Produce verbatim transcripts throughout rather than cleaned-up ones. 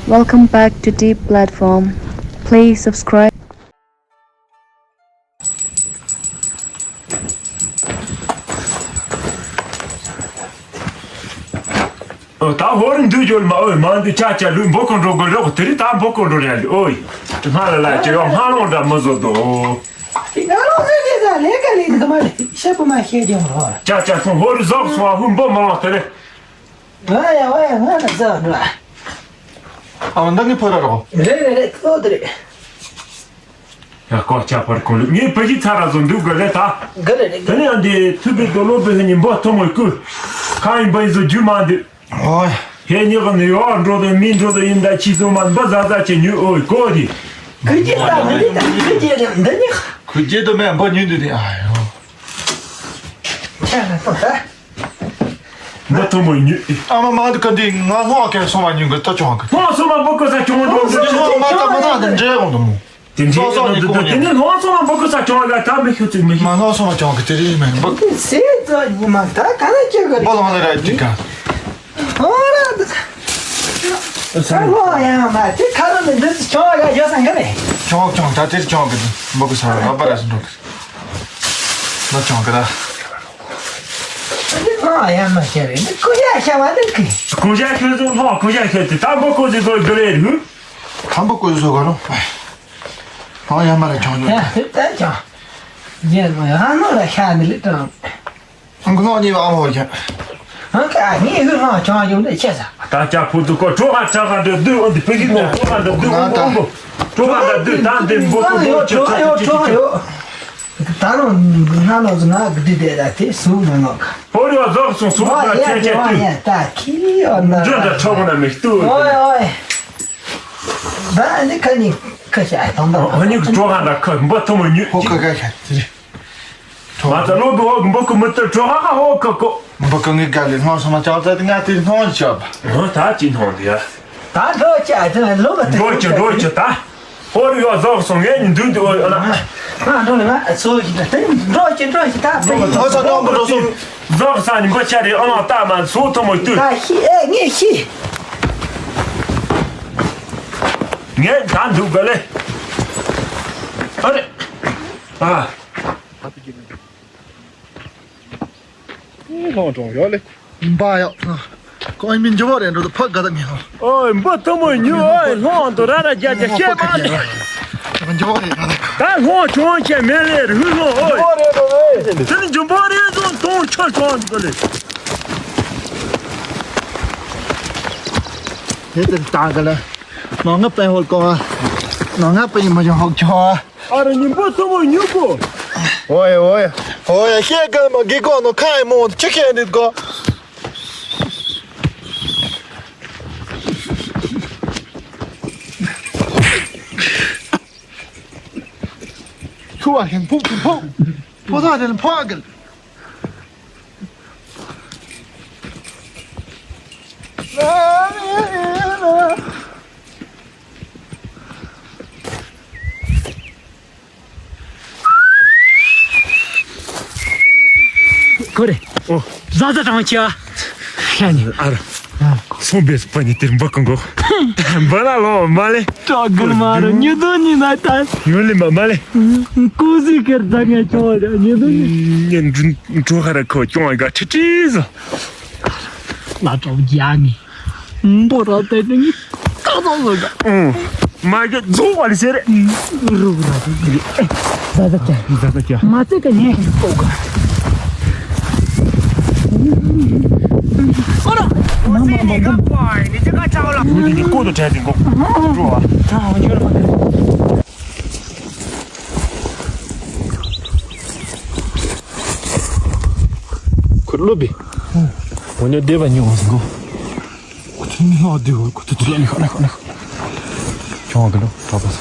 Welcome back to Deep Platform. Please subscribe. ཨོ། ད་ཧོར་འདུག་ཡོད་མ། ཨོ། མ་འདི་ཆ་ཆ་ལུས་འབོ་ཀོ་འགྲོ་དགོས་རོགས། དེ་རིང་ད་འབོ་ཀོ་འགྲོ་རེད། ཨོ། སྔ་ལ་ལ་ཅི་ཡོང་སྔ་ལོང་འདྲ་མི་བཟོ་དོ། དེ་ང་རང་ཚོའི་ལས་ཀ་ལས་ཀ་ལས་འདི་མ་རེད། ཤ་པོ་མ་ཤེས་ཀྱང་རོགས། ཆ་ཆ་སོང་། ཧོར་ཟོག་སོང་། ཨ་ཧུ་འབོ་མ་ལོག་དེ་རེད། ཨ་ཡ་ཨ་ཡ། ང་ལ་ཟ་འགྲོ། ཨ་མ་འདི་ངའི་ཕོ་ར་རོགས། རེད་རེད་རེད། ཏོ་དེ་རེད། ཡ། ཀོ་ཅག་པར་ཀོ་ལུ་ངའི་ཕ་གི་ཚ་ར་བཟོ་འདུག་ག་ལེ་ད། ག་ལེ་རེད། དེ་ནས་ཡང་འདི་ཐུབ་པའི་རྡོ་ལོ་པའི་ཉིན་པོ་ཐོ་མོ་ཀུ། ཁ་ཡིན་པ་ཡིན་བཟོ་རྒྱུ་མ་འདི། ཨོ། ཧེ་ཉི་ག་ནི་ཡོ་འགྲོ་དང་མི་འགྲོ་དང་ཡིན་ད་ཅི་སོང་མ་འབའ་ཟ་ཟ་ཆེ་ཉུ། ཨོ་ཀོ་དི། ཁུ་ཅི་ད་མི་དི་ད་ཁུ་ཅི་རེད་འདི་ནི། ཁུ་ཅི་དུ་མེ་འབའ་ཉུ་འདི་དི། ཨ་ཡོ། ཆ་ན་ཏོ་ད། འབའ་ཐོ་མོ་ཉུ། ཨ་མ་མ་དི་ཀ་འདི་ང་ལྷོ་ཁེ་སོང་མ་ཉུ་གི་ཏོ་ཅོང་གི། ལྷོ་སོང་མ་འབའ་ཀོ་ས་ཅོང་འགྲོ་འདི། ལྷོ་མ་ད་མ་ད་འདི་འདྲེ་འོང་དུ་མོ། དེ་འདྲའི་སོ་སོ་ཡིན་ནོ་འདུག་དེ་ནི་ལྷོ་སོང་བ་འབོ་ཀུ་ས་ཅོང་ལ་ད་མི་ཤོད་ཚིག་མི་ཤེས། མ་ལྷོ་སོང་བ་ཅོང་གི་དེ་རིང་མེད་འབོ། སེ་ཙོ་ཉི་མ་ད་ག་ན་ཅོ་གི་འབོ་ལོང་ལ་ར་ཅི་ག་ཨོ་ར་ད་ས་ལྷོ་ཡང་མ་དེ་ཁ་རོ་ནི་འདི་ཅོང་ག་ཡོད་སང་གི་མེད། ཅོང་ཅོང་ད་དེར་ཅོང་གི་འབོ་ཀུ་ས་ར་བ་ར་སི་འགྲོ་གི་ལོ་ཅོང་གི་ད། ལྷོ་ཡང་མ་ཤེས་རེད། འདི་ཀུ་ཡ་ཤ་བ་འདི་གི་ཀུ་ཡ་ཤོད་ཚོ་ལྷོ་ཀུ་ཡ་ཤོད་དེ་ད་འབོ་ཀུ་ཟི་ཟོ་གི་རེད་རུ། ཁམ་པོ་ཀུ་ཟི་ཟོ་ག་རོ། ཧང་ཡ་མ་ར་ཆང་ཡོད། ཡ་དེ་ལྟར་ཀྱང་། རྗེས་མ་ཡང་ནོར་ལ་ཤ་ནི་ལི་ཀྲང་། ང་གནོག་ཉེས་པ་ཨ་མ་བར་ཀྱང་། ཧང་ཀ་ངའི་ཧུ་ཧང་ཆང་ཡོང་དེ་ཆེ་ས། ད་ཅག་ཕུ་ཏུ་ཀོ་ཀྲོ་ཧ་ཀྲ་ཧ་འདྲ་བསྡུ། འོ་འདི་ཕི་གི་ནོ་ཀྲོ་ཧ་འདྲ་བསྡུ། ཨོ་ཀོ་ཀྲོ་ཧ་འདྲ་བསྡུ། ད་འདི་འབོ་ཀོ་ཀྲོ་ཆོ་ཆོ་ཆོ་ཆོ་ཆོ། ད་རུང་ང་ནོ་ང་གི་དེ་དེ་ད་དེ་སུ་ང་ནོ་ཀ་ཧོ་རི་བ་ཟོག་སོང་སུ་ང་ཡ་ཆེ་ཆེ་ཡ་ཏུ། ཡ་ད་ཁི་ཡོ་ན་འཇོན་ད་ཆོག་ན་མི་ཏུ། ཨོ་ཨོ། ད་ནི་ཁ་ནི་ཁ་ཤ་ཐང་ད། ཨ་ནི་ཀྲོ་ཧ་ད་ཁ་འབའ་ཐོ་མོ་ཉུ། ཧོ་ཁ་ཁ་ཤ་ཏི། མ་ད་ལོ་གི་ཧོ་འབོ་ཀུ་མི་ཏུ་ཀྲོ་ཧ་ཧ་ཧོ་ཁ་ཀོ། འབོ་ཀུ་ངི་ག་ལེ་སྣང་སོང་ན་ཅག་ཙ་ཏི་ང་ཏི་སྣང་ཅག་པ། ཧོ་ད་ཅི་སྣང་དི་ཡ། ད་འགྲོ་ཅག་ཏི་ལོ་མ་ཏི་འགྲོ་ཅི་འགྲོ་ཅི་ད། ཧོ་རི་ཡོ་ཟོག་སོང་ངས་ནི་འདུག་འདུག་ཨོ་ཡོ་ན། ང་འགྲོ་ལེ་ང་ཚོ་ཡི་ད་འགྲོ་ཅི་འགྲོ་ཅི་ད་པེ། ད་ས་ནོ་འགྲོ་སོང་། ཟོག་ས་ནི་འབོ་ཆ་རི་ཨོ་ན་ད་མ་སུ་ཐོ་མོ་ཏུ། ད་ཤི་ཨེ་ངས་ཤི། ངས་ད་འདུག་ག་ལེ། ཨ་རེ། ཨ། ལྷོང་གྲོང་ཡོད་ལེ། འབའ་ཡོད་ན། ཁོ་ཨ་མི་འཇོ་བ་རེད་འགྲོ་དུ་ཕག་ག་ད་ངེ་ཧོ། ཨོ་འབོ་ཐོ་མོ་ཉུ། ཨོ་ལྷོང་དུ་ར་ར་རྒྱ་རྒྱ་བཤད་མ་ལེ། འཇོ་བ་རེད་ང་ད། ད་ལྷོང་གྲོང་ཆེ་མེ་ལེ་རུ་ལྷོང་ཨོ། འཇོ་བ་རེད་འགྲོ་རེད། དེ་ནི་འཇོ་བ་རེད་འགྲོ་དོང་ཆ་ཆོང་འདུག་ལེ། དེ་ལྟར་བཏང་ག་ལེ། ནང་ང་པན་ཧོལ་གོ་ཨ། ནང་ང་པན་མ་ཡོང་ཧོག་ཆོ་ཨ། ཨ་ར་ཉིན་པོ་ཐོ་མོ་ཉུ་གོ། ཨོ་ཡ་ཨོ་ཡ། ཨོ་ཡ་ཤེས་ག་མ་གི་གོ་ནོ་ཁ་ཡ་མོ་ཆི་ཁེ་ནི་གོ། ཆུ་བ་ཧེན་ཕུག་ཕུག་ཕུག་ཕོ་ཐ་དེ་ནི་ཕོ་ཨ་གལ། ཁོ་རེ། ཨོ། ཟ་ཟ་དྲང་ཆ། ཤ་ཉེ། ཨ་ར། སོང་བས་པ་ཉི་དེར་འབག་གང་གོ། འབག་ལ་ལོ་མ་ལེ། ཀྲོག་གིར་མ་རུ་ཉི་དུ་ཉི་ན་ད། ཡོད་ལེ་མ་མ་ལེ། ཀུ་ཟི་ཀེར་ད་ངས་ཅོ་ར་ཉི་དུ་ཉི། ཉན་འགྲོ་ཁ་ར་ཁོ་ཅོང་ཨ་ག་ཁྲི་ཁྲི་ཟ། ལ་ཀྲོག་རྒྱ་ངི། འབོ་ར་ཏེ་ཏེ་ངི་ཀ་ཏོ་ཟོ་ག་ཨུང་། མ་གི་རྫོགས་པ་ལི་ཟེར། རུག་ར་ཏེ་ཏེ་ཟ་ཟ་ཀྱ། ཟ་ཟ་ཀྱ། མ་ཚེ་ཀ་ཉེ་ཀོ་ག་ཨོ་ར། མ་མ་མ་མ། ཁོ་དེ་ནི་ཀོ་དོ་བྲལ་ཏེ་ཀོ། འགྲོ་བ། ད་འོ་ཉོར་མ་གི། ཁུར་ལོ་བི། འོ་ཉོ་བདེ་བ་ཉོ་བ་ཟིན་གོ། ཁོ་ཐུན་ལྷག་བདེ་བ་ཁོ་ཐུན་ལྷག་ནི་ཁ་ན་ཁ་ན། ཁྱོང་གི་ལོ་གྲོགས་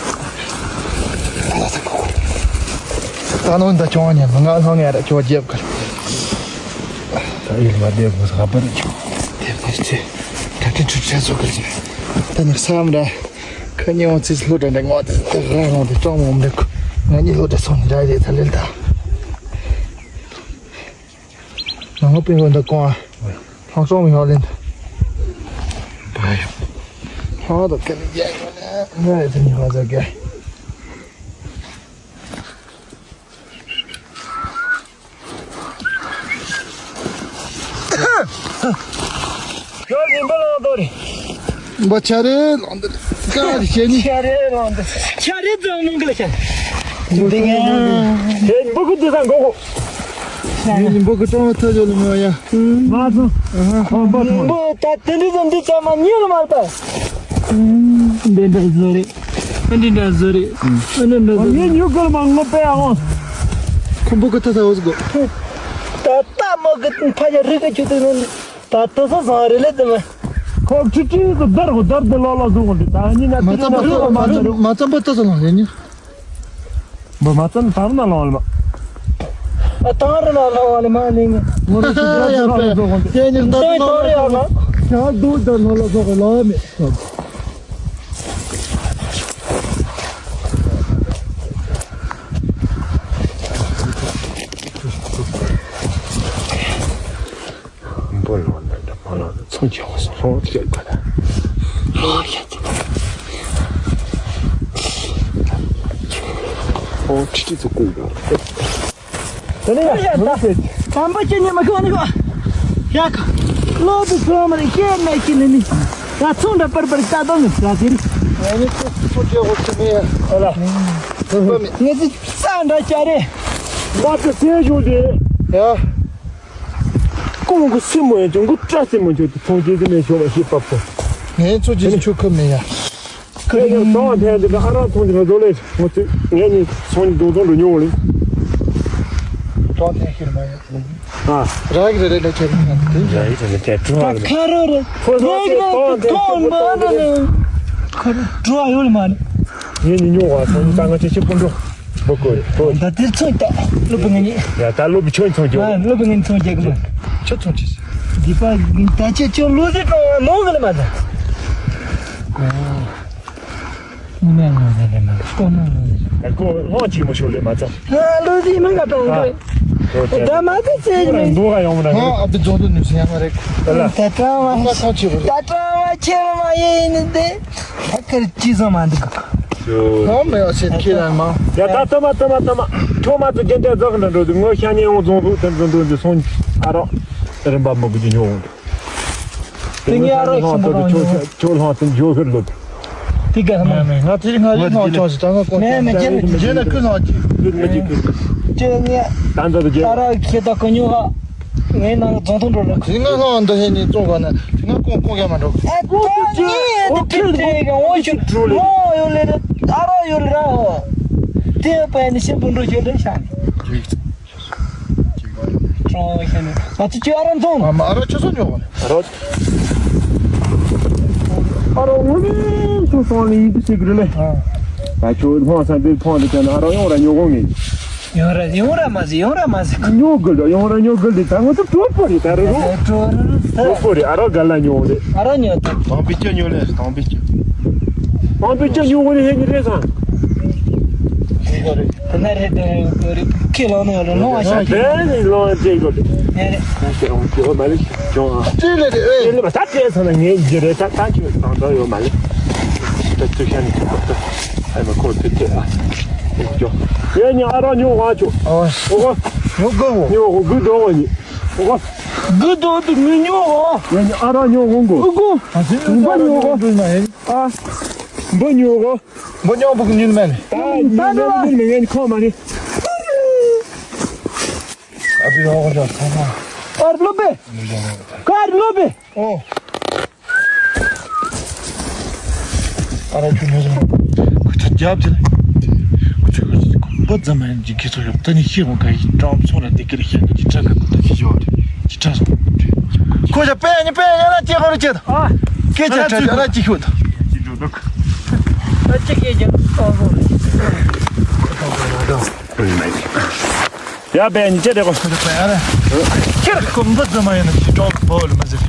པོ། ད་ནོ་འདི་ཁྱོང་ཉན་ང་ལྷང་ངེ་ར་ཁྱོ་རྒྱབ་གར། ད་ཡིན་མ་བདེ་བ་ཧ་པར་ཁྱོང་། བདེ་བ་ཆེ། ད་ཁྱོད་ཆུ་ཆེ་སོ་གི་ཟིན། ད་ནི་བསམ་ར། ཁ་ཉེ་བ་ཚིས་ལྷོ་འདྲ་འདྲ་ངོ་དེ་དེ་ར་རང་དེ་ཅོང་མོ་འདི་ཁུ། ང་གཉིས་ལྷོ་འདྲ་སོང་ནི་ར་རེད་ད་ལེ་ད། ང་ང་པིན་ཧོན་ད་ཀོང་ཨ། ལྷང་སོང་མི་ཧོ་ལེན། བའི། ཨ་ད་ཁ་ནི་རྒྱག་ཡོད་ན་ང་ཡི་ཚེ་ཉི་མ་ཟ་གི། ཡོད་ཡིན་པ་ལང་དོ་རེད། འབའ་ཆ་རེ་ལང་དོ་རེད། ཀ་རེ་བྱེད་ནི། ཆ་རེ་ལང་དོ་ཆ་རེ་ཙམ་མང་གི་ལ་ཆ། འདི་ང་། དེ་འབུ་གུ་འདི་ས་མགོ་གོ། ཡིན་འབུ་གུ་ཀྲང་བ་ཐ་ཇོ་ལ་མ་ཡ། མ་སོང་། ཨ་ཧ། འབུ་ད་དེ་འདྲི་ཙམ་འདི་ཙམ་མ་ཉེ་ལ་མ་རེད་པ། འདི་འདྲ་བཟོ་རེད། ཨ་འདི་འདྲ་བཟོ་རེད། ཨ་འདི་འདྲ་བཟོ་རེད། ངས་ཉུ་གུར་མ་ངོ་པས་ཨང་། ཁོ་འབུ་གུ་ཐ་ཐ་འོ་ཟིག་གོ། ད་ལྟ་མོ་གི་ཕ་ཡ་རི་གི་ཆུ་དུ་ནོ། ད་ལྟ་ས་སང་རེ་ལེ་དེ་མ། ཁོ་ཁྲི་ཁྲི་དུ་དར་གོ་དར་དུ་ལོ་ལོ་བཟོ་གོ་འདི་ད་ཉི་ན་མ་ཙམ་པ་ལྟ་ས་མ་ཙམ་མ་ཙམ་པ་ལྟ་ས་ལང་རེ་ཉི། འབུ་མ་ཙམ་དར་ན་ལོ་ལ་མ། ཨ་དར་ན་ལོ་ལ་མ་ནི་ངོ་རེ་ཤི་དར་ལོ་ལ་བཟོ་གོ་འདི། ཡ་ཉི་དར་ལོ་ལ་ཡ་མ། ཁྱ་དུ་དར་ལོ་ལ་བཟོ་གོ་ལོ་མེ། འབུ་ལོ་ན་འདྲ་མ་ལོ་ན་ཚོང་ཆེ་བ་སོང་ལོ་ཁྱེད་ཀ་ད། ཨོ་ཁྲི་ཁྲི་ཚོ་ཀུན་དགའ། དེ་ནས་ཡ་ཡ་ད་དམ་པ་ཁྱེད་ཉི་མ་ཁོ་ནི་ཁོ། ཡ་ཁོ། ལོ་དུ་སོང་མ་རེད་ཁྱེད་ནས་ཁྱེད་ནས་ནི། ད་ཚོང་འདྲ་པར་པར་ལྟ་དོ་ནི་ཟ་ཟིན། ཨ་ནི་ཚོ་ཚོ་ཆེ་བ་ཁྱེད་ནས་ཡ། ཨ་ལ། ངེད་ཚོ་རྩ་འདྲ་བྱ་རེད། མ་ཚོ་སེ་ཞུ་དེ། ཡ། ཀོང་གི་སྲིན་མོ་ཡང་ཅུང་གི་བཀྲ་སྲིན་མོ་ཅུང་དུ་ཚོང་རྒྱས་ཀྱི་མེད་ཤོག་པ་ཞེས་པ་པོ། ངའི་ཚོ་རྒྱས་ཆུ་ཁ་མེད་ཡ། ཁྱེད་ཀྱི་ཚོང་ཕན་དེ་ཨ་རག་ཚོང་དེ་ག་བཟོ་ལས་ངོ་ཚོས་ངས་ནི་ཚོང་གི་དོ་དོན་རུ་ཉོ་ལེ། ཚོང་ཐེན་ཤིར་མ་ཡ། ཨ། རག་རེ་རེ་ལས་ཁྱེད་ཀྱི་ཚོང་དེ་ཡ་ཡི་ཚོང་དེ་ཁྲུ་ཧ་ཁ་རོ་རེ། ཁོ་ཚོ་ཚོང་དེ་ཚོང་དེ་ཚོང་མ་ནི་ནི། ཁ་རོ་གྲུ་བ་ཡོད་ལ་མ་ནི། ངས་ནི་ཉོ་བ་ཚོང་ད་ང་ཆེ་ཆེ་སྤུན་གྲོགས། འབུ་བརྐོས་རེད། ད་དེར་ཚོན་བཏགས་སློབ་དཔོན་ངེད་གཉིས། ཡ་ད་སློབ་དཔོན་ཁྱོད་ཚོན་རྒྱག་གི་མ། སློབ་དཔོན་ངེད་ཚོན་རྒྱག་གི་མ། ཁྱོད་ཚོན་ཅི། འདི་པ་ད་ཁྱེད་ཁྱོད་ལུས་སྲིད་གྲོང་བ་ནོར་གི་ལ་མ་ད། ཨོ། ངོ་མ་ངོ་ཟེར་རེད་མ་ལྐོ་མ་ངོ་ཟེར། ཨ་ཁོ་ལྷང་ཅིག་མ་ཤོར་ལེ་མ་ཚ། ང་ལུས་སྲིད་མ་ག་གྲོང་གི། ད་མ་གི་ཚེ་ནི། འདུག་ག་ཡོང་མ་ན། ཨ་ཨ་བི་རྫོང་དུ་ནུས་སེ་ཡང་མ་རེད། ད་ལ། ད་གྲང་བ་ཁ་ཁ་ཆེ་བ་རེད། ད་གྲང་བ་ཁྱེད་མ་ཡེ་ཡིན་ནི་དེ། ད་ཁར་ཅི་བཟོ་མ་འདུག་ག་ཧོ་མེ་ཨ་ཤེད་ཁྱེད་རང་མ། ཡ་ད་ཐོ་མ་ཐོ་མ་ཐོ་མ། ཐོ་མ་ཚོ་རྒྱན་ཆ་རྫོགས་འགྲོ་འགྲོ་དུས་ངོ་ཤ་ཉེ་འོང་རྫོང་དུ་ཐོན་འགྲོ་འགྲོ་དུས་སོང་ཨ་རོགས། རིམ་པ་མི་དགོས་ཀྱི་ཉོ་འོང་དུ། དེ་ངས་ཨ་རོགས་ཞིམ་པོ་ལོངས་ཡོང་། ཁྱོད་ལྷང་ཙམ་འཇོག་ཤོར་ལོ། དེ་ག་མེ་མེ་ང་དེ་ང་རིག་ནང་ཆོག་ཞིག་ད་ང་ཀོ་མེ་མེ་རྒྱན་རྒྱན་ན་ཀུན་ནང་ཅི། ལུད་མ་ཅིག་ཁུར། ཁྱོད་ངས་ད་འདྲ་དུ་རྒྱན། ཨ་རོགས་ཁྱེད་ད་ཀུན་ཉོ་ཧ། ངའི་ནང་རྫོང་ཐོག་འགྲོ་རོགས། དེ་སྔ་ལྷང་འདི་ཧེ་ནི་བཙོང་ག་ན་དེ་སྔ་ཀོང་ཀོང་རྒྱ་མ་འགྲོ། ཨ་ཀོང་ཀོང་ཀོང་ཀོང་ཨོ་ཁེ་ཁེ་ཁེ་ཁེ་ཨོ་ཤུ་ཀྲོ་ལེ། ཨོ་ཡོ་ལེ་ར་ཨ་རོགས་ཡོ་ལེ་ར་ཨོ། དེ་པ་ནི་ཤིན་པོ་འགྲོ་ཤོད་ལེ་ཤ་ནི། ཀྲོ་ཤ་ནི་ང་ཚོ་ཁྱོད་ཨ་རོགས་འཛོམས། ཨ་མ་ཨ་རོགས་ཁྱོད་ཚོ་ཉོ་ག་ནི། ཨ་རོགས། ཨ་རོགས་ངོ་མི་ཁྱོད་སོང་ལེ་ཡིད་དུ་ཤེས་གི་རེད་ལེ། ཨ་ཁྱོད་ལྷང་ས་འདིར་ཕོང་དུ་ཀྱང་ཨ་རོགས་ཡོང་ར་ཉོ་གོ་ངེས། ཡོང་ར་ཡོང་ར་མ་ཟེར་ཡོང་ར་མ་ཟེར། ཉོ་དགོས་ལ་ཡོང་ར་ཉོ་དགོས་ལ་ད་ང་ཚོ་གྲོགས་པོ་རེད་ད་རུ་རུ། གྲོགས་པོ་རེད། ཨ་རོགས་ག་ལ་ཉོ་རེད། ཨ་རོགས་ཉོ་ད། དང་པི་ཅོ་ཉོ་ལེ་དང་པི་ཅོ། དང་པི་ཅོ་ཉོ་གོ་ནི་ཧེ་ནི་རེད་སང་། ད་ན་རེད་ད་རེད་ཁྱེད་ལོང་ནོ་ལོ་ལོང་བ་ཤ་ཁྱེད། དེ་ནི་ལོང་བྱེད་དགོས་རེད། ནས་རེད། ཁ་ཤས་འོང་ཁྱོད་མ་རེད་ཅོ་ཨ། ཅི་ལེ་རེད་ཨེ། ཅི་ལེ་མ་ད་དེ་སང་ན་ངས་འཇི་རེད་ད་ད་ཁྱོད་དང་དོ་ཡོད་མ་རེད། ད་ཚུལ་ཤ་ནི་ཁྱོད་ད། ཨ་མ་ཁོ་དེ་དེ་ཨ། ཡོ། ཡ་ཉི་ཨ་རོགས་ཉོ་བ་ཆོ། ཨ། ཨོ་གོ། ཉོ་གོ་ཉོ་གོ་གུ་དོ་བ་ཉི། ཨོ་གོ། གུ་དོ་དུ་ངུ་ཉོ་བ། ཡ་ཉི་ཨ་རོགས་ཉོ་གོ་གོ། ཨོ་གོ། ཨ་ཟེ་ཨོ་གོ་ཉོ་གོ། ཨ། འབུ་ཉོ་གོ། འབུ་ཉོ་བུ་གུ་ཉིན་མེད། ད་ཉིན་མེད་ཉིན་མེད་ཁོ་མ་ནི། ཨ་བི་ཨོ་གོ་ཅོ་ཁོ་མ། ཨར་ལོ་པེ། ཀར་ལོ་པེ། ཨོ། ཨ་ར་ཁྱོད་མེད་ཟེར། ཁོ་ཚོ་རྒྱབ་ཅི་ལ། ཁོ་ཚོ་ཁོ་ཚོ་འབུ་ཙམ་མ་ཡིན་གྱི་ཁྱེད་ཚོ་ཡོད་ད་ནི་ཤེས་འོང་ག་ཡི་ཀྲམ་སོང་ར་འདི་ཀི་རི་ཤེས་ཀྱི་ཁྲ་ག་ཁོ་ཚོ་ཤེས་ཡོད་རེད་ཀྱི་ཁྲ་སོང་། ཁོ་ཚོ་པེ་ནི་པེ་ཡ་ན་ཅི་ཁོ་ར་ཅི་ད། ཨ། སྐད་ཆ་ཁྲ་ཅི་ཨ་ན་ཅི་ཤོད་ད། ཨ་ཅི་སྐད་ཆ་ཏོག་ཧོ་རེད། ཡ་བས་ཉི་ཆེ་རེ་གོ། ཁྱེད་ཁོ་འབུ་ཙམ་མ་ཡིན་ན་ཅི་ཀྲོག་འབུ་ལ་མ་ཟེར།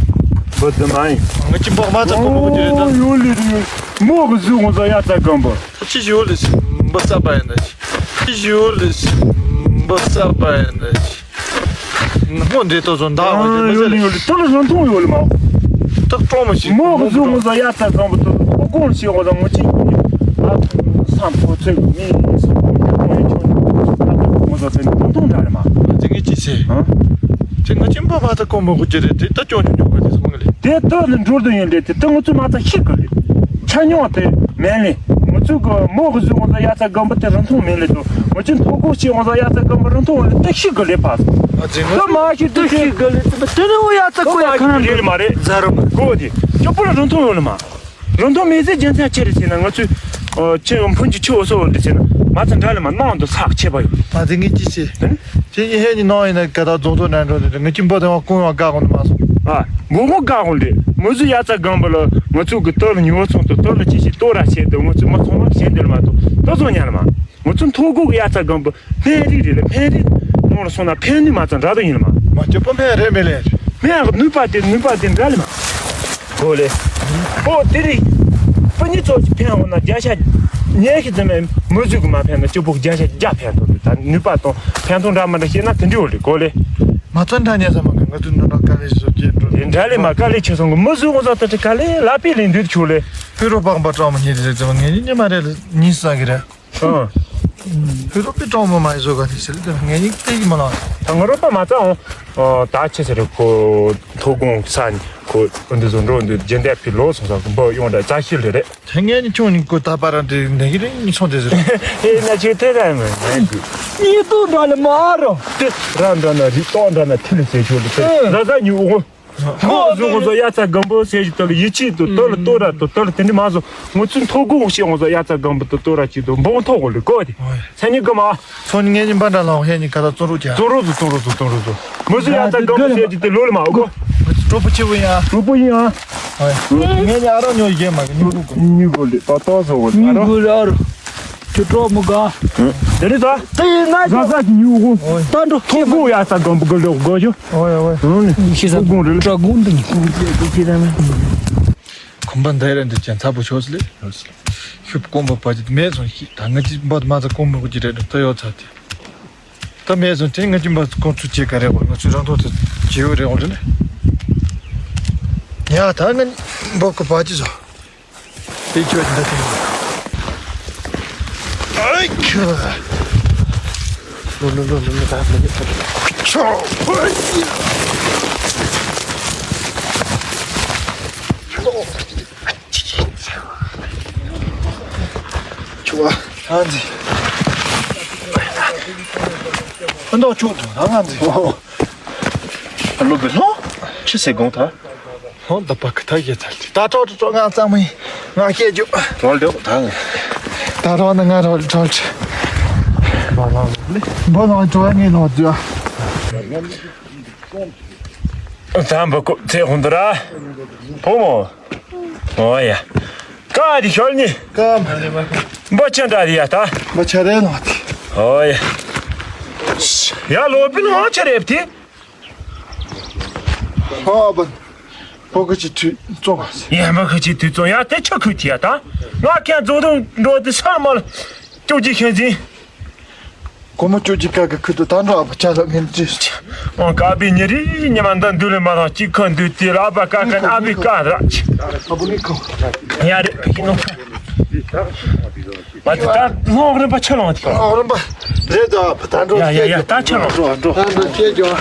འབུ་ཙམ་མ་ཡིན། ང་ཅི་འབག་མ་ཙམ་འབུ་འབུ་ཅི་རེད་ད། ཡོད་ལེ་རེད། མོ་གི་གཟུགས་ངོ་ཚ་ཡ་ཙ་གམ་པ། ཅི་ཞིག་ཡོད་ལེ་ཟེར། འབུ་ཙམ་མ་ཡིན་ན་ཅི་ཞིག་ཡོད་ལེ་ཟེར། འབུ་ཙམ་མ་ཡིན་ན་ཅི། སྔོན་འདྲེ་ཏོ་ཚོ་འདག་འོ་ཅི་མ་ཟེར་ལེ། ཡོད་ལེ་ཏོ་ལ་རང་མཐོང་ཡོད་ལེ་མ། ཏག་ཀྲོག་མ་ཞིག་མོ་གི་གཟུགས་ངོ་ཚ་ཡ་ཙ་གམ་པ་ཏོ་ལ་ཏོ་ ཀོང་ཞེས་འོ་ཟ་ངོ་ཅི་ཡིན། ང་སམ་ཕོ་ཚོད་ཀྱི་མི་ཡིན་སོ་ཀོང་ཡིན་ཀོང་ཡིན་ཆོག་ནི་ང་ད་ཀོང་ཟ་ཚོད་ནི་ཀོང་ཐུང་འདྲ་རེད་མ། ང་ཅི་གི་ཅི་ཟེར། ཨང་། ཅི་ང་ཅི་འབའ་མ་ད་ཀོང་མ་གོ་ཅི་རེད་དེ་ད་ཅོང་ཅོང་ཅོང་ག་དེ་སོང་ལེ། དེ་ད་ནི་འགྲོ་དུ་ཡིན་རེད་དེ་ད་ང་ཚོ་མ་ད་ཤི་གི་རེད། ཆ་སྙོང་དེ་མེད་ལེ། ང་ཚོ་གི་མོ་གི་གཟུགས་ང་ཚོ་ཡ་ཚ་སྒམ་པོ་དེ་རང་མཐོང་མེད་ལེ་དོ། ང་ཅི་མཐོ་གོ་ཤི་ང་ཚོ་ཡ་ཚ་སྒམ་པོ་རང་མཐོང་ལེ་ད་ཤི་གི་རེད་ཕ། ང་ཅི་ང་ད་མ་ཤི་ད་ཤི་གི་རེད་དེ་ད་དེ་ནི་འོ་ཡ་ཚ་ཀོ་ཡ་ཁ་ན་རེད་མ་རེད་ཟ་རུ་མ་གོ་དེ་ཅོ་པོ་ལ་རང་མཐོང་ཡོད་ལེ་མ། རང་མཐོང་མེད་ཚེ་རྒྱུ་མཚན་ཆེ་རེད་ཟེར་ན་ང་ཚོས་ཨ་ཁྱེད་ཕུན་གྱི་ཆུ་འོ་སོ་འོ་འདི་ཟེར་ན་མ་ཚང་འདྲ་ལ་མ་ནང་དུ་ཚགས་ཆེ་བ་ཡོད། ང་ཚོས་ངས་ཅི་ཟེར། ཨ་ནི། ཁྱེད་ཀྱི་ཧེ་ནི་ནང་ཡིན་ན་ག་ད་རྫོང་ཚོ་ནང་འགྲོ་འདི་ང་ཁྱིམ་པ་དེ་བ་ཀུན་ཡང་དགའ་འོང་དུ་མ་སོང་། ཨ། མགོ་མགོ་དགའ་འོང་རེད། མུ་ཟུ་ཡ་ཚ་སྒང་པ་ལ་ང་ཚོ་གི་ཏོ་ལ་ཉི་འོ་ཚོང་དུ་ཏོ་ལ་ཅི་ཞིག་ཏོ་ར་བྱེད་དུ་ང་ཚོ་མ་ཚོང་མ་བྱེད་འདི་ལ་མ་ཏོ་ཏོ་ཚོང་ཉར་མ། ང་ཚོ་མཐོ་སྒང་གི་ཡ་ཚ་སྒང་པ། སྨན་རིགས་རེད་ལ་སྨན་རིགས་ནང་ལ་སོང་ན་ཕན་ནུས་མ་ཚང་འདྲ་དུ་ཡིན་ལ་མ། མ་སྐྱོ་པོ་སྨན་རེད་མེད་ལེ། སྨན་ནུས་པ་དེ་ནུས་པ་དེ་འདྲ་ལ་མ། གོ་ལེ། ཨོ་དེ་རིགས། སྤུ་ཉི་ཚོགས་ཀྱི་ཕན་འོ་ན་བརྒྱ་ཆ་ཉེར་ཞིག་ཙམ་མེད་མུ་ཟུག་གི་མ་ཕན་ན་སྐྱོ་པོ་བརྒྱ་ཆ་བརྒྱ་ཕན་ཐོགས་དུ་ད་ནུས་པ་དང་ཕན་ཐོགས་འདྲ་མ་འདྲ་ཤེས་ན་དེ་འདྲ་འོ་ལེ་གོ་ལེ། མ་ཚང་འདྲ་ཉེ་ས་མ་གི་ང་ཚོ་འདྲ་འདྲ་དཀའ་ལས་བཟོ་རྒྱུ་འགྲོ། དེ་འདྲ་ལེ་མ་དཀའ་ལས་ཆེ་སོང་གི་མུ་ཟུག་འོ་ཚོགས་ད་དེ་དཀའ་ལས་ལ་པི་ལེ་འདུས་ཆུ་ལེ། ཕུ་རོ་པགས་པ་གྲོགས་མ་ཉེ་རེ་ཙམ་ངེད་ཉི་མ་རེ་ལ་ཉིས་ས་གི་རེད། ཨང་། ཕུ་རོ་པི་ཀྲོང་མོ་མ་ཡི་བཟོ་ག་ནི་ཟེར་ཏེ་ངས་ཉིག་ཏེ་ཡི་མ་ལ། ད་ང་རོ་པ་མ་ཙང་། ད་ཆེ་ཟེར་ཁོ་ཐོ་གོང་ས་ནི་ཁོ་འདི་བཟོ་འགྲོ་འདི་རྒྱན་ལྡན་ཕི་ལོ་སོང་ས་འབུ་ཡོང་འདྲ་རྩ་ཤིལ་ལེ་རེད། དེ་ངས་ནི་ཁྱོད་ནི་ཁོ་ད་པ་ར་འདི་འདི་གི་རིང་ནི་སོང་དེ་ཟེར། ཨེ་ན་ཆེ་ཐེ་ར་མ་ཡིན་གི། ཉི་དུ་འདྲ་ལ་མ་རོ། དེ་ར་འདྲ་ན་རི་ཏོ་འདྲ་ན་ཐི་ལི་ཟེར་ཆོག་ལེ་ཐེ་ར་ས་ཉི་འོ། ཁོ་ཚོ་ཁོ་ཚོ་ཡ་ཚ་སྒམ་པོ་ཟེར་གྱི་ཏོ་ལ་ཡི་ཆི་ཏོ་ཏོ་ལ་ཏོ་ར་ཏོ་ཏོ་ལ་དེ་འདྲ་མ་བཟོ། ངོ་ཚུན་ཐོ་གོ་ཤེས་ཁོ་ཚོ་ཡ་ཚ་སྒམ་པོ་ཏོ་ཏོ་ར་ཅི་ཏོ་འབོང་ཐོ་གོ་ལི་གོ་དེ་ས་ཉི་གི་མ། སོ་ངས་ཉིན་པ་འདྲ་ལ་ཧེ་ཉི་ཁ་ད་ཙོ་རུ་ཅ། ཙོ་རུ་ཙོ་ཙོ་རུ་ཙོ་ཙོ་རུ་ཙོ། ངོ་ཚུན་ཡ་ཚ་སྒམ་པོ་ཟེར་གྱི་ཏེ་ལོ་ལ་མ་གོ། ཀྲོ་པོ་ཆེ་བོ་ཡ། ཀྲོ་པོ་ཡ། ངས་ཉ་རོ་ཉོ་ཡེ་མ་གི་ཉུ་གུ་གོ། ཉུ་གུ་ལི་ཏོ་ཏོ་སོ་གོ་ཉུ་གུ་ལ་རོ། ཁྱོད་གྲོགས་མོ་ག་དེ་ནི་ད། དེ་ཡིན་ན་ཟ་ཟ་གི་ཉུ་གུ། ད་འགྲོ་ཐོ་གོ་ཡ་ས་སྒམ་པོ་གི་ལོག་གོ་ཞོ། ཨོ་ཡ་ཨོ་ཡ། ཨུང་ནི་ཤི་ས་ཐོ་གོ་རེད། གྲོགས་གུང་དུ་ཉི་གུང་དེ་དེ་དེ་ད་མེད། ཁོམ་པ་འདའི་རེད་འདི་ཅན་ཚ་པོ་ཆོག་སི་ལེ། ཤུབ་ཀོང་པ་པ་ཅི་མེད་སོང་ཤི་ད་ང་ཅི་འབད་མ་ཚ་ཀོང་མོ་གི་རེད་ད་ཡོད་ཚ་དེ། ད་མེད་སོང་དེ་ང་ཅི་འབད་ཀོང་ཚུ་ཅེ་ག་རེད་བ་ང་ཚུ་རང་ཐོག་ཏུ་ཇེ་ཡོད་རེད་འོང་རེད་ལེ། ཡ་ད་ང་འབོ་ཀོ་པ་ཅི་བཟོ། དེ་ཁྱོད་འདི་དེ། ཨའི་ཁྱོད། ལོ་ལོ་ལོ་ལོ་ལོ་ད་ལོ་ལོ་ལོ། ཁྱོད། ཁྱོད། ཨ་ཙི། ཨ་མདོ་ཁྱོད་དང་ང་ཙི། ཨ་ལོ་བེ་ལོ། ཆི་སེ་དགོངས་ཐ། ཧོ་ད་པ་ཁ་ཐ་ཡེ་ཐལ་ཏི། ད་ཏྲོ་ཏྲོ་ང་གཙང་མ་ཡིན། ང་སྐད་རྒྱུ། ཏྲོལ་ཏྲོ་ད་ང་། ད་རོ་ན་ང་རོལ་ཏྲོལ་ཏྲོ། བ་ལང་ལེ། བ་ལང་ཏྲོ་ངེ་ལོ་ཏྲོ། ད་འབུ་ཀོ་ཚེ་ཧུན་དུ་ར། ཕོ་མོ། ཨོ་ཡ། ཀ་དི་ཤོལ་ནི། ཀ་མ་རེ་བ། འབུ་ཆ་འདྲ་དི་ཡ་ད། འབུ་ཆ་རེ་ལོ་ཏི། ཨོ་ཡ། ཡ་ལོ་པི་ནོ་ཆ་རེ་བ་ཏི། ཧོ་བ། ཕོ་ཁ་ཅིག་དུས་བཙོང་བ་ཟེར། ཡན་པ་ཁ་ཅིག་དུས་བཙོང་ཡ་དེ་ཆ་ཁུ་ཅི་ཡ་ད། ང་ཁྱེད་རྫོང་དུ་འགྲོ་དུས་ས་མ་ལ། ཅོ་ཅི་ཤན་ཟིན། སྒོར་མོ་ཅོ་ཅི་ཀ་གི་ཁུ་དུ་ད་འགྲོ་ཨ་བ་ཆ་ལ་ངན་ཅི། ཨོ་ཀ་བི་ཉེ་རི་ཉི་མ་འདི་འདུལ་ལེ་མ་རང་ཅི་ཁ་འདུལ་ཏི་ལ་ཨ་བ་ཀ་ཀ་ཨ་བི་ཀ་ར་ཅི། ཨ་བུ་ནི་ཁོ། ཡ་རེ་ཡིན་ནོ། མ་དེ་ད་ལྷོང་རིམ་པ་ཆ་ལོང་དེ། ལྷོང་རིམ་པ་རེད་ད་བ་ད་འགྲོ། ཡ་ཡ་ཡ་ད་ཆ་ལོང་། འགྲོ་འགྲོ། ད་འགྲོ་ཁྱེད་ཀྱང་།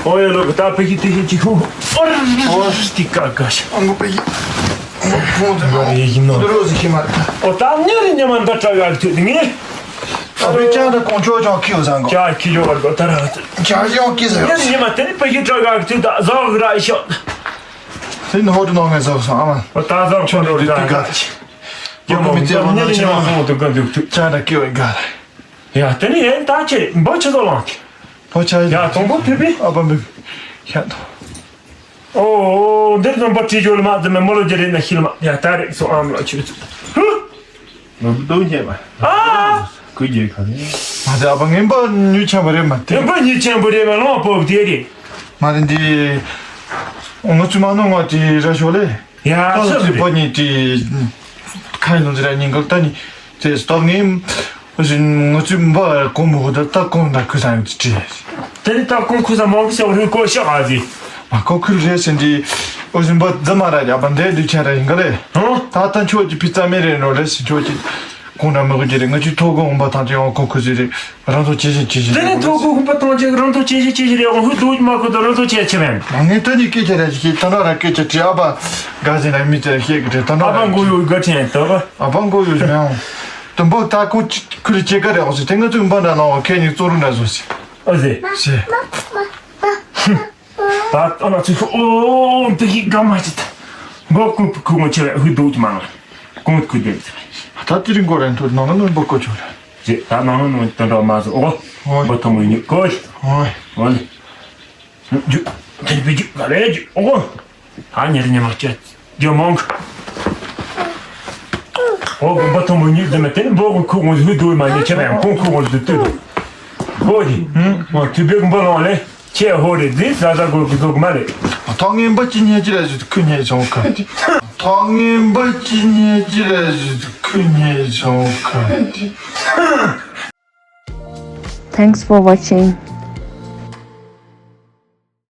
ཨོ་ཡ་ལོ་ད་ཕ་གི་དེ་ཧི་ཅི་ཧུ། ཨོ་རི་ཀ་ཀ་ཤ། ཨོ་ཕ་གི། ཨོ་ཕ་གི་ཡིན་ནོ། འདི་རོ་ཟི་ཁྱི་མ་རེད། ཨོ་ད་ངེ་རི་ཉི་མ་འདི་དྲ་ག་ཐུ་ངེ། ཨ་བི་ཅང་ད་ཀོང་ཆོ་ཅང་ཁི་ཡོ་ཟང་གོ། ཅ་ཁི་ཡོ་བར་གོ་ད་ར། ཅ་ཡོ་ཁི་ཟ་ཡོ། ངེ་རི་ཉི་མ་དེ་ནི་ཕ་གི་དྲ་ག་ཐུ་ད་ཟ་གི་ར་ཤོ། དེ་ནི་ཧོ་དུ་ནོ་ངེ་ཟ་སོང་ཨ་མ། ཨོ་ད་ཟ་ཁོ་རོ་ད་ག། ཡོ་མི་ཚེ་ཧོ་ན་ཆི་མ་ཧོ་དུ་ག་དུ་ཐུ། ཅ་ད་ཁི་ཡོ་ག་ར། ཡ་དེ་ནི་ཡན་ད་ཁྱེད་འབུ་ཆི་ཟོ་ལང་ཐི། ཕོ་ཆ་ཡ་དང་པོ་ཐི་བི། ཨ་བ་མི་ཤ་དོ། ཨོ་འདིར་དང་པོ་ཁྲི་ཇོ་ལ་མ་ཙི་མེ་མོ་ལོ་ཇེ་རེ་ན་ཤི་ལ་མ་ཡ་ད་རེ་སོ་ཨམ་ལ་ཆུ་ཚུ། ཧུ། ནོར་བུ་དོན་ཤེས་པ། ཨ། ཁུ་རྒྱལ་ཁ་ནི། མ་དེ་ཨ་བ་ངན་པ་ཉུ་ཆེན་པོ་རེད་མ་དེ། ངན་པ་ཉུ་ཆེན་པོ་རེད་མ་ལོང་པོ་དེ་རེད། མ་དེ་འདི། ང་ཚོ་མ་ནོ་ང་དེ་ར་ཤོ་ལེ། ཡ་ད་སོ་ཚི་པོ་ནི་དེ། ཁ་ཡི་ནོ་ཛི་ར་ཉིན་གལ་ད་ནི། དེ་སྟོབས་ངན། ཨོ་ཟི་ང་ཚོའི་འབའ་གོང་མོ་ཧུ་ད་ད་གོང་ད་ཁུ་ས་ཡོད་ཅི། དེ་ནི་ད་གོང་ཁུ་ས་མང་གི་ཤོག་རུ་གོ་ཤོག་ཨ་ཟི། མ་གོ་ཁུ་རེ་སེ་འདི། ཨོ་ཟི་འབའ་ཛ་མ་ར་ཡ་བ་འདྲེ་འདི་ཆ་ར་ཡིན་ག་ལེ། ཧོ། ད་ད་ཁྱོད་ཀྱི་ཕི་ཙ་མེ་རེ་ནོ་རེ་སི་ཁྱོད་ཀྱི། གོང་ད་མི་གོ་ཅི་རེ་ང་ཚོའི་ཐོ་གོ་འབའ་ཐང་ཅི་ཡང་གོང་ཁུ་ཟི་རེ་རང་ཚོ་ཇེ་ཞན་ཇེ་ཞན་དེ་རེད་ནི་ཐོ་གོ་འབའ་ཐང་ཅི་རང་ཚོ་ཇེ་ཞན་ཇེ་ཞན་རེད་ཨོ་ཧུ་དུ་མ་གོ་ད་རང་ཚོ་ཇེ་ཆེ་མེན། ང་ངས་ད་ནི་སྐད་ཆ་ར་ཅི་ད་ན་ར་སྐད་ཆ་ཅི་ཨ་བ་ག་ཟེ་ན་མི་ཅི་ར་ཤེས་གི་ད་ན་ཨ་བ་མགོ་ཡོད་ག་ཆེན་ད་བ། ཨ་བ་མགོ་ཡོད་མེ་ཨོ། དུམ་བུ་ད་ཁོ་ཅི་ཁུ་ལི་ཅེ་ག་རེ་ཨོ་སི་དེ་ང་ཚོའི་འབའ་འདྲ་ནང་བ་ཁེ་ནི་གཙོ་རུ་འདྲ་བཟོ་སི། ཨོ་ཟེ། ཟེ། ད་ཨ་ན་ཚུ་ཨོ་འདི་ཡི་ག་མ་ཅི་ད། མགོ་ཀུ་ཀུ་ངོ་ཆེ་བའི་ཧུ་དུ་ཅི་མ་ང་། གོང་ཀུ་དེ་ཟེ། ད་དེ་རིང་གོ་རན་ཐུ་ནང་ན་ནོར་འབུ་ཀོ་ཆོ་ར། ཟེ་ད་ནང་ན་ནོར་ཏན་ཏོ་མ་ཟོ་ཨོ། ཨོ། འབུ་ཐོ་མོ་ཉི་ཀོ་ལི། ཨོ། ཨོ་ལི། ཇུ། དེ་བི་ཇུ་ག་རེ་ཇུ་ཨོ། ད་ཉེར་ཉི་མ་ཅི། ཇོ་མོང་། ཨོ་གོམ་པ་ཐོ་མོ་ཉི་དེ་མ་དེ་ནི་འབུ་ཀུ་ངོ་ཧུ་དུ་མ་ཉི་ཆེ་བའི་གོང་ཀུ་ངོ་དུ་དུ་དུ། ཧོ་ཇི། ཨོ་དུ་བེ་གོམ་པ་ལོང་ལེ། ཁྱེད་ཧོ་རེ་འདི་ཟ་ཟ་གོ་གི་འདུག་མ་རེད། ཐང་ངན་པ་ཅི་ཉེ་ཅི་ར་ཞུ་ཁུ་ཉེ་ཆོང་ཁ། ཐང་ངན་པ་ཅི་ཉེ་ཅི་ར་ཞུ་ཁུ་ཉེ་ཆོང་ཁ། Thanks for watching.